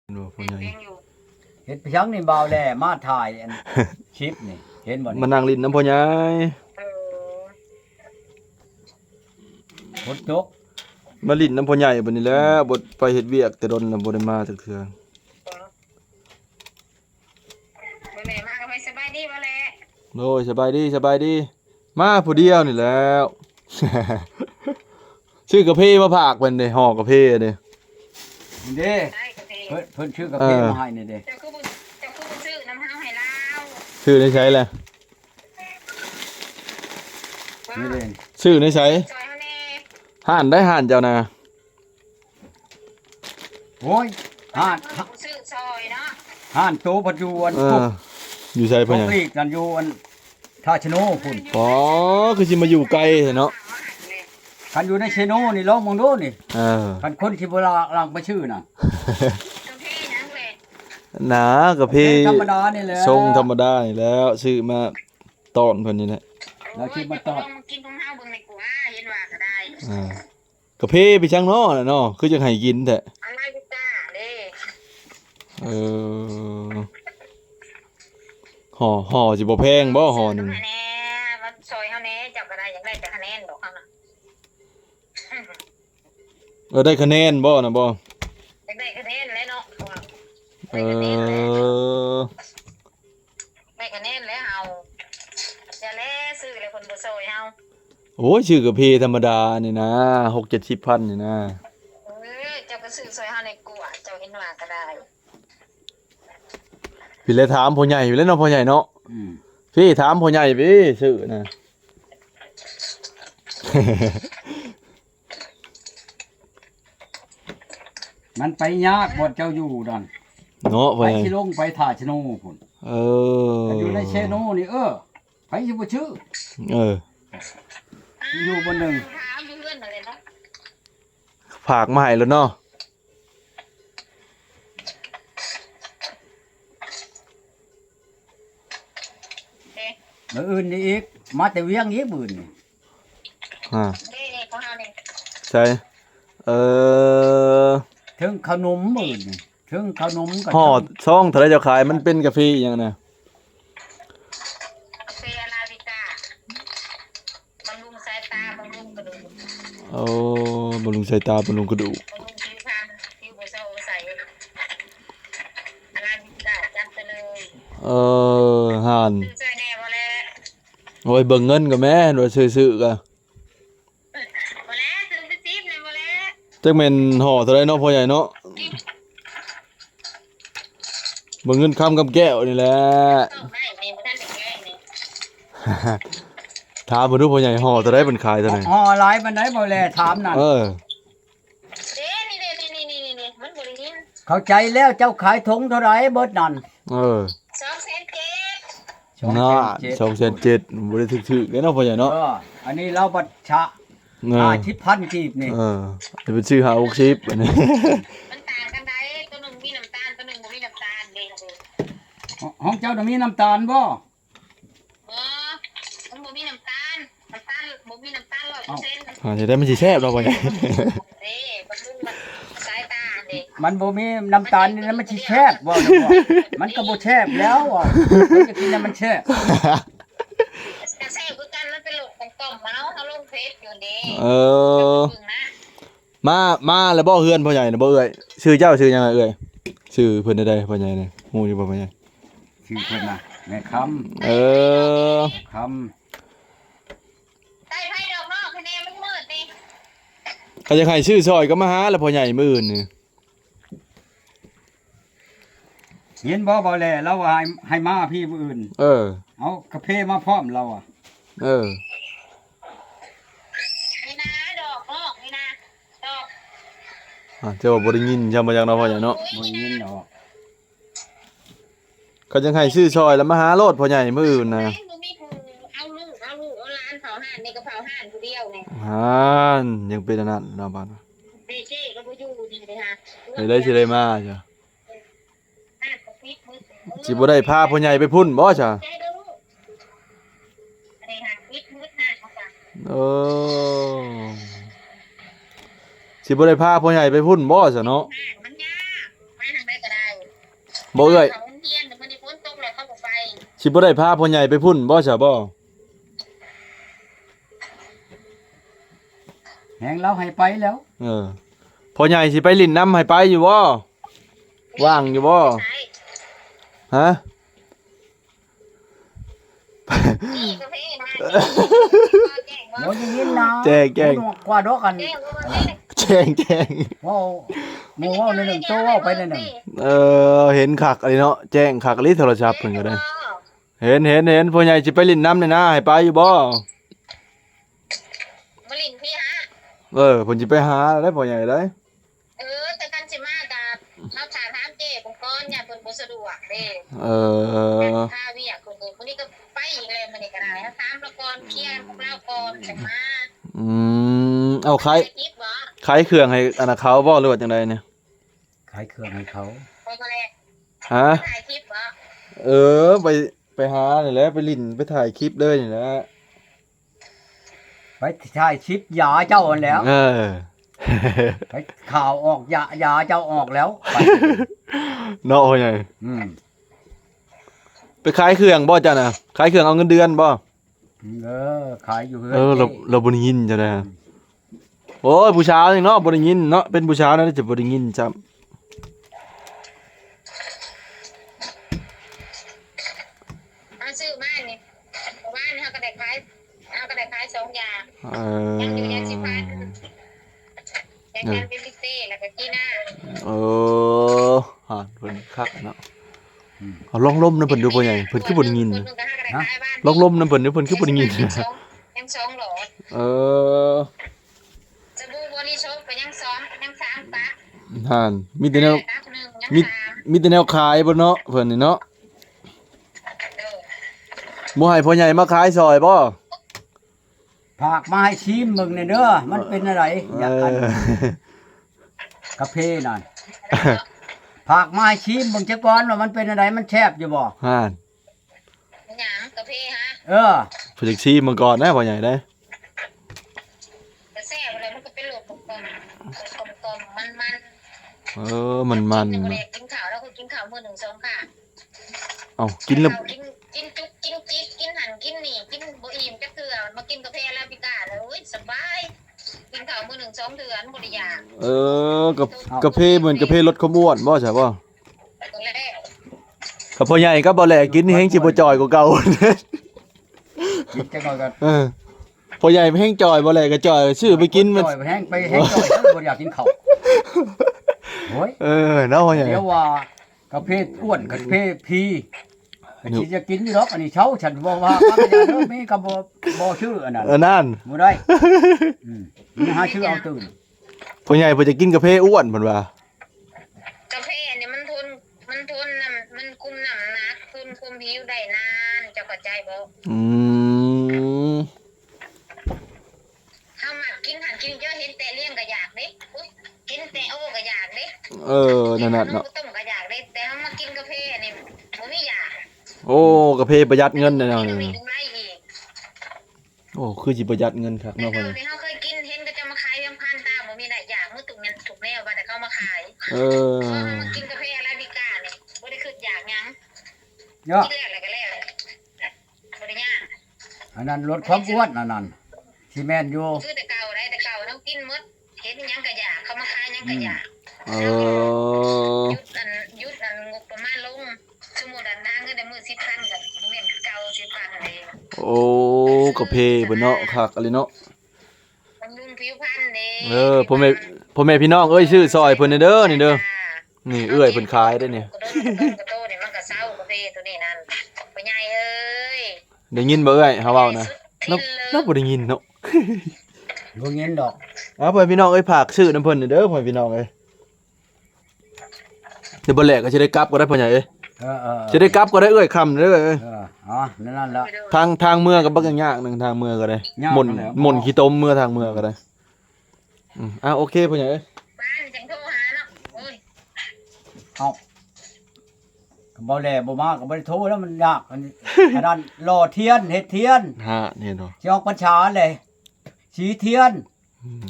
เห็นบ่พ่อใหญ่ เฮ็ดเปียงอยู่ เฮ็ดเปียงนี่บ่าวแลมาถ่ายอันคลิปนี่ เห็นบ่นี่ มานั่งเล่นนำพ่อใหญ่ เออ ฝนตก มาเล่นนำพ่อใหญ่บัดนี้แหละ บ่ไปเฮ็ดเวียกแต่ดนแล้ว บ่ได้มาจักเทื่อ บ่แม่มาก็ไป สบายดีบ่แล โดย สบายดี สบายดี มาผู้เดียวนี่แหล้ว ซื้อกาแฟมาฝากเพิ่นเด้ ห่อกาแฟเด้ นี่เด้ ใช่กาแฟ เพิ่น เพิ่นซื้อกาแฟ เออ มาให้นี่เด้ เจ้าคือบ่ เจ้าคือบ่ซื้อนำเฮาให้ลาว ซื้อในไสล่ะ นี่เด้ ซื้อในไส ซอยเฮาแน่ ห้านใด ห้านเจ้านะ โอ้ย ห้าน ซื้อซอยเนาะ ห้านโตปัจจุบัน เออ อยู่ไสพ่อใหญ่ ปลีกกันอยู่อันท่าชะโนพุ้น อ๋อ คือสิมาอยู่ไกลแท้เนาะ คันอยู่ในเชโนนี่ลองเบิ่งดูนี่ เออ คันคนสิบ่ลังไปซื้อน่ะ กาแฟหยังแหละ หนากาแฟ กาแฟธรรมดานี่แหละ ชงธรรมดานี่แหล้ว ซื้อมาต้อนเพิ่นนี่แหละ แล้วสิมาต้อน มากินของเฮาเบิ่งในกูอา เห็นว่าก็ได้ อ่า กาแฟไปจั่งเนาะน่ะเนาะ คือจั่งให้กินแท้ อาราบิก้าเด้ เออ ห่อ ห่อสิบ่แพงบ่ ห่อหนึ่ง คะแนน มาซอยเฮาแน่ เจ้าก็ได้ อยากได้แต่คะแนนดอกเฮาน่ะ เออ ได้คะแนนบ่น่ะบ่ อยากได้คะแนนแหละเนาะ เออ ได้คะแนนแหละ ได้คะแนนแล้วเฮา จะแลซื้อแล้วเพิ่นบ่ซอยเฮา โอ้ย ซื้อกาแฟธรรมดานี่นะ หกเจ็ดสิบพันนี่นะ เออ เจ้าก็ซื้อซอยเฮาในกัว เจ้าเห็นว่าก็ได้ พี่เลยถามพ่อใหญ่ พี่เลยเนาะ พ่อใหญ่เนาะ อืม พี่ถามพ่อใหญ่พี่ซื้อนะ มันไปยากบ่อนเจ้าอยู่นั่น เนาะ ไป พ่อใหญ่ สิลงไปท่าชะโนพุ้น เออ อยู่ในเชโนนี่ เออ ไผสิบ่ซื้อ เออ อยู่บ่อนหนึ่ง ถามอยู่เฮือนนั่นแหละเนาะ ฝากมาให้แล้วเนาะ เอ๊ะ มื้ออื่นนี่อีก มาแต่เวียงอีกมื้ออื่นนี่ อ่า นี่ นี่ของเฮานี่ ใช่ เออ เทิงขนมมื้ออื่นนี่ เทิงขนมก็ ห่อซองเท่าใดเจ้าขาย มันเป็นกาแฟอีหยังนะ กาแฟอาราบิก้า บำรุงสายตา บำรุงกระดูก โอ้ บำรุงสายตา บำรุงกระดูก บำรุงผิวพรรณ ผิวบ่เซาะบ่ใส อาราบิก้า จัดไปเลย เออ ห่าน ซื้อซอยแน่บ่แล โอ้ย เบิ่งเงินก็แม่นว่าซื้อๆ ก็ บ่แล ซื้อไปสิบเลยบ่แล จักแม่นห่อเท่าใดเนาะ พ่อใหญ่เนาะ เบิ่งเงินคำกับแก้วนี่แหละ ต้องได้นี่ บ่ทันได้แกะนี่ ถามเพิ่นดู พ่อใหญ่ ห่อเท่าใด เพิ่นขายเท่าใด ห่อหลายปานใดบ่แล ถามนั่น เออ เด้ นี่เด้ นี่ นี่ นี่ นี่ มันบ่ได้ยิน เข้าใจแล้ว เจ้าขายถุงเท่าใดเบิดนั่น เออ สองแสนเจ็ด น่า สองแสนเจ็ด สองแสนเจ็ด บ่ได้ถูกๆ เด้เนาะ พ่อใหญ่เนาะ เออ อันนี้ลาวบัดชะ เออ ห้าสิบพันกีบนี่ เออ จะเป็นซื้อห้าหกสิบ อันนี้ มันต่างกันได้ ตัวหนึ่งมีน้ำตาล ตัวหนึ่งบ่มีน้ำตาลเด้ ของเจ้าน่ะมีน้ำตาลบ่ บ่ มันบ่มีน้ำตาล น้ำตาล บ่มีน้ำตาลร้อยเปอร์เซ็นต์ อ่า จะได้มันสิแซ่บเนาะ พ่อใหญ่ เด้ บำรุงสายตาเด้ มันบ่มีน้ำตาลนี่นะ มันสิแซ่บบ่ มันก็บ่แซ่บแล้วอ่ะ มันจะกินแล้วมันแซ่บ กะแซ่บคือกัน มันเป็นโรคของต่อมเฮา เฮาลงเฟซอยู่เด้ เออ เบิ่งนะ มา มาแล้วบ่เฮือนพ่อใหญ่น่ะบ่เอื้อย ชื่อเจ้าชื่อหยังเอื้อย ชื่อเพิ่นใดๆ พ่อใหญ่นี่ ฮู้อยู่บ่พ่อใหญ่ ชื่อเพิ่นน่ะ แม่คำ เออ คำ ใส่ไฟดอกนอกคะแนนมันมืดนี่ เขาจะให้ซื้อซอยก็มาหาแล้วพ่อใหญ่มื้ออื่นนี่ เห็นบ่ บ่แล ลาวว่าให้ ให้มาพี่มื้ออื่น เออ เอากาแฟมาพร้อมลาวอะ เออ นี่นะ ดอกนอกนี่นะ ดอก อ่า เจ้าว่าบ่ได้ยิน จำบ่จักเนาะ พ่อใหญ่เนาะ บ่ได้ยินดอก เขาจังให้ซื้อซอยแล้วมาหาโลด พ่อใหญ่มื้ออื่นนะ บ่มีผู้เอาลูก เอาลูก เอาหลานเผาห้านนี่ก็เผาห้านผู้เดียวนี่ ห้าน ยังเป็นอันนั้นเนาะ บาด เจ๊ก็บ่อยู่นี่เลยฮะ ไปได้สิได้มาจ้ะ สิบ่ได้พาพ่อใหญ่ไปพุ้นบ่ซะ โอ้ สิบ่ได้พาพ่อใหญ่ไปพุ้นบ่ซะเนาะ มันยาก ไปทางใดก็ได้ ບໍ່ເອື້ອຍ? ເຂົາໂຮງຮຽນ ແຕ່ມື້ນີ້ຝົນຕົກແລ້ວເຂົາບໍ່ໄປ. ຊິບໍ່ໄດ້ພາພໍ່ໃຫຍ່ໄປພຸ້ນບໍ່ຊະບໍ່? ແຮງລາວໃຫ້ໄປແລ້ວ. ເອີ ພໍ່ໃຫຍ່ຊິໄປຫຼິ້ນນຳ ໃຫ້ໄປຢູ່ບໍ່? ວ່າງຢູ່ບໍ່? ໄປໃສ? ຮະ? ນີ້ກາເຟນະ ແຈ້ງບໍ່? ບໍ່ໄດ້ຍິນນະ. ແຈ້ງ ແຈ້ງ ກວ່າດອກກັນ. ແຈ້ງບໍ່? ແຈ້ງ ແຈ້ງ ເວົ້າ ໝູ່ເວົ້າແນວໜຶ່ງ ໂຕເວົ້າໄປແນວໜຶ່ງ. ເອີ ເຫັນຄັກອີ່ຫຼີເນາະ ແຈ້ງຄັກອີ່ຫຼີ ໂທລະສັບເພິ່ນກໍໄດ້. ເຫັນ ເຫັນ ເຫັນ ພໍ່ໃຫຍ່ຊິໄປຫຼິ້ນນຳນີ້ນະ ໃຫ້ໄປຢູ່ບໍ່? ມາຫຼິ້ນພີ້ຫາ. ເອີ ເພິ່ນຊິໄປຫາແລ້ວ ພໍ່ໃຫຍ່ເດ້. ເອີ ແຕ່ຄັນຊິມາກະເຮົາຖ້າຖາມເຈ້ເພິ່ນກ່ອນ ຢ້ານເພິ່ນບໍ່ສະດວກເດ້. ເອີ ຄາວຽກເພິ່ນນີ້ ມື້ນີ້ກໍໄປອີກແລ້ວ ມື້ນີ້ກໍໄດ້ ເຮົາຖາມລາວກ່ອນ ເຄລຍກັບລາວກ່ອນ ຈັ່ງມາ. ອືມ ເອົາຂາຍ ຂາຍຄລິບບໍ່? ຂາຍເຄື່ອງໃຫ້ອັນນະເຂົາບໍ່ ຫຼືວ່າຈັ່ງໃດນີ້? ຂາຍເຄື່ອງໃຫ້ເຂົາ. ໄປບໍ່ແລະ? ຮະ? ຂາຍຄລິບບໍ່? ເອີ ໄປ ໄປຫານີ້ແຫຼະ ໄປຫຼິ້ນ ໄປຖ່າຍຄລິບເລີຍນີ້ແຫຼະ. ໄປຖ່າຍຄລິບຢາເຈົ້າຫັ້ນແຫຼ້ວ. ເອີ ໄປຂ່າວອອກຢາ ຢາເຈົ້າອອກແລ້ວ ໄປ ເນາະ ພໍ່ໃຫຍ່. ອືມ ໄປຂາຍເຄື່ອງບໍ່ເຈົ້ານະ? ຂາຍເຄື່ອງເອົາເງິນເດືອນບໍ່? ເອີ ຂາຍຢູ່ເຮືອນ. ເອີ ເຈົ້ ລາວ ລາວບໍ່ໄດ້ຍິນຈັ່ງໃດ? ອືມ ໂອ້ຍ ຜູ້ສາວນີ້ເນາະ ບໍ່ໄດ້ຍິນເນາະ ເປັນຜູ້ສາວນະ ຈະບໍ່ໄດ້ຍິນຊ້ຳ. ເຮົາຊື້ມານີ້ ເມື່ອວານນີ້ເຮົາກໍໄດ້ຂາຍ ເຮົາກໍໄດ້ຂາຍສອງຢ່າງ. ເອີ ຍັງຢູ່ຢາສີຟັນ ຍັງ ເອີ ຍັງເປັນລິບສຕິກ ແລ້ວກໍກີນາ. ເອີ ຫາ ເພິ່ນຄັກເນາະ. ອືມ ເອົາ ລອງລົມນຳເພິ່ນດູພໍ່ໃຫຍ່ ເພິ່ນຄືບໍ່ໄດ້ຍິນ. ຮະ? ລອງລົມນຳເພິ່ນດູ ເພິ່ນຄືບໍ່ໄດ້ຍິນ. ຍັງສອງ ຍັງສອງຫຼອດ. ເອີ ສະບູບໍລິໂຊບກໍຍັງສອງ ຍັງສາມຕັກ. ຫັ້ນ ມີແຕ່ແນວ ມີ ມີແຕ່ແນວຂາຍບໍ່ເນາະ ເພິ່ນນີ້ເນາະ. ເອີ ບໍ່ໃຫ້ພໍ່ໃຫຍ່ມາຂາຍຊ່ອຍບໍ່? ຝາກມາໃຫ້ຊີມເບິ່ງແດ່ເດີ ມັນເປັນແນວໃດ? ຢາກອັນ ເອີ ກາເຟນັ້ນ ຝາກມາໃຫ້ຊີມເບິ່ງຊະກ່ອນວ່າມັນເປັນແນວໃດ ມັນແຊບຢູ່ບໍ່? ຫັ້ນ ຫຍັງ ກາເຟຫະ? ເອີ ເພິ່ນຢາກຊີມເບິ່ງກ່ອນນະ ພໍ່ໃຫຍ່ເດ້. ກະແຊບແລ້ວ ມັນກໍເປັນລົດກົມໆ ກົມໆ ມັນໆ. ເອີ ມັນໆ ກິນ ບໍ່ໄດ້ກິນເຂົ້າ ລາວຄືກິນເຂົ້າມື້ໜຶ່ງສອງຄັ້ງ. ເອົ້າ ກິນແລ້ວ ກິນ ກິນຈຸກກິນຈິກ ກິນຫັ້ນກິນນີ້ ກິນບໍ່ອີ່ມຈັກເທື່ອ. ມາກິນກາເຟອາຣາບິກາແລ້ວ ໂອ້ຍ ສະບາຍ ກິນເຂົ້າມື້ໜຶ່ງສອງເທື່ອ ມັນບໍ່ໄດ້ຢາກ. ເອີ ກາ ກາເຟເໝືອນກາເຟລົດຄວາມອ້ວນບໍ່ ໃຊ່ບໍ່? ກໍແລ້ວ ຄັນພໍ່ໃຫຍ່ກັບບໍ່ແຫຼກິນນີ້ແຮງຊິບໍ່ຈ່ອຍກວ່າເກົ່າ. ກິນຈັກໜ່ອຍກໍ ເອີ ພໍ່ໃຫຍ່ແຮງຈ່ອຍ ບໍ່ແຫຼກໍຈ່ອຍ ຊື້ໄປກິນ ມັນຈ່ອຍ ແຮງໄປແຮງຈ່ອຍ ບໍ່ຢາກກິນເຂົ້າ. ໂອ້ຍ ເອີ ເນາະ ພໍ່ໃຫຍ່ ດຽວວ່າ ກາເຟອ້ວນ ກາເຟພີ ກໍຊິຈະກິນຢູ່ດອກ. ອັນນີ້ເຊົາ ສັນບໍ່ວ່າ ມັນກໍຢ່າເດີ ມີກໍບໍ່ ບໍ່ຊື້ອັນນັ້ນ ເອີ ນັ້ນ ບໍ່ໄດ້. ອືມ ມັນຫາຊື້ເອົາຕື່ມ. ພໍ່ໃຫຍ່ເພິ່ນຈະກິນກາເຟອ້ວນ ເພິ່ນວ່າ. ກາເຟອັນນີ້ມັນທົນ ມັນທົນນ້ຳ ມັນຄຸມນ້ຳໜັກ ທົນຄວາມຫິວໄດ້ນານ ເຈົ້າເຂົ້າໃຈບໍ່? ອືມ ເຮົາມັກກິນຫັ້ນກິນນີ້ ເຈົ້າເຫັນແຕະລຽງກໍຢາກເດ້ ອຸ້ຍ ກິນແຕະໂອກໍຢາກເດ້. ເອີ ນັ້ນນະເນາະ ເຫັນຂະໜົມເຂົ້າຕົ້ມກໍຢາກເດ້ ແຕ່ເຮົາມາກິນກາເຟອັນນີ້ບໍ່ມີຢາກ. ໂອ້ ກາເຟປະຢັດເງິນແນ່ນອນ. ໂອ້ ຄືຊິປະຢັດເງິນຄັກເນາະ. ແຕ່ເກົ່ານີ້ເຮົາເຄີຍກິນ ເຫັນເຂົາເຈົ້າມາຂາຍວຽງພັນ ຕາບໍ່ມີໄດ້ຢາກໝົດທຸກແນວ ວ່າແຕ່ເຂົາມາຂາຍ. ເອີ ເຮົາມາກິນກາເຟອາຣາບິການີ້ ບໍ່ໄດ້ຄິດຢາກຫຍັງ ເນາະ ກິນແລ້ວແລ້ວກໍແລ້ວ ບໍ່ໄດ້ຍາກ. ອັນນັ້ນລົດຄວາມອ້ວນ ອັນນັ້ນຊິແມ່ນຢູ່. ຄືແຕ່ເກົ່າໄດ໋ ແຕ່ເກົ່າເຮົາກິນໝົດ ເຫັນຫຍັງກໍຢາກ ເຂົາມາຂາຍຫຍັງກໍຢາກ. ອືມ ເອີ ເຮົາກໍຢຸດອັນ ຢຸດອັນງົບປະມານລົງ. ສົມມຸດອັນຫາເງິນໄດ້ມື້ສິບພັນກໍແມ່ນຄືເກົ່າສິບພັນເດ້. ໂອ້ ກາເຟເພິ່ນເນາະ ຄັກອີ່ຫຼີເນາະ ບຳລຸງຜິວພັນເດ້. ເອີ ພໍ່ແມ່ ພໍ່ແມ່ພີ່ນ້ອງເອີຍ ຊື້ຊ່ອຍເພິ່ນແດ່ເດີ ນີ້ເດີ. ນີ້ເອື້ອຍເພິ່ນຂາຍເດ້ນີ້ ກະໂດນກະໂດນກະໂຕນີ້ ມັນກະເຊົາກາເຟໂຕນີ້ນັ້ນ ພໍ່ໃຫຍ່ເອີຍ. ໄດ້ຍິນບໍ່ເອື້ອຍເຮົາເວົ້ານະ? ເນາະ ເນາະ ບໍ່ໄດ້ຍິນເນາະ ບໍ່ຍິນດອກ. ເອົາ ພໍ່ແມ່ພີ່ນ້ອງເອີຍ ຝາກຊື້ນຳເພິ່ນເດີ ພໍ່ແມ່ພີ່ນ້ອງເອີຍ. ດຽວບໍ່ແຫຼກກໍຊິໄດ້ກັບກໍໄດ້ ພໍ່ໃຫຍ່ເອີຍ. ເອີໆ ຊິໄດ້ກັບກໍໄດ້ເອື້ອຍ ຄ່ຳເດີເອື້ອຍເອີຍ. ເອີ ເອົາ ນັ້ນແຫຼະ ທາງ ທາງເມືອກໍບັກຍາກໜຶ່ງ ທາງເມືອກໍໄດ້ ຍາກ ໝົນ ແລ້ວ ໝົນຂີ້ຕົມເມືອທາງເມືອກໍໄດ້. ອືມ ອ່າ ໂອເຄ ພໍ່ໃຫຍ່ເອີຍ ມາຈັ່ງໂທຫາເນາະ. ໂອ້ຍ ເອົ້າ ກໍບໍ່ແລບໍ່ມາກໍບໍ່ໄດ້ໂທແລ້ວ ມັນຍາກ. ອັນນີ້ ອັນນັ້ນຫຼໍ່ທຽນ ເຮັດທຽນ ຮະ ເຫັນບໍ່ ຊິອອກພັນສາແຫຼະ ສີທຽນ. ອືມ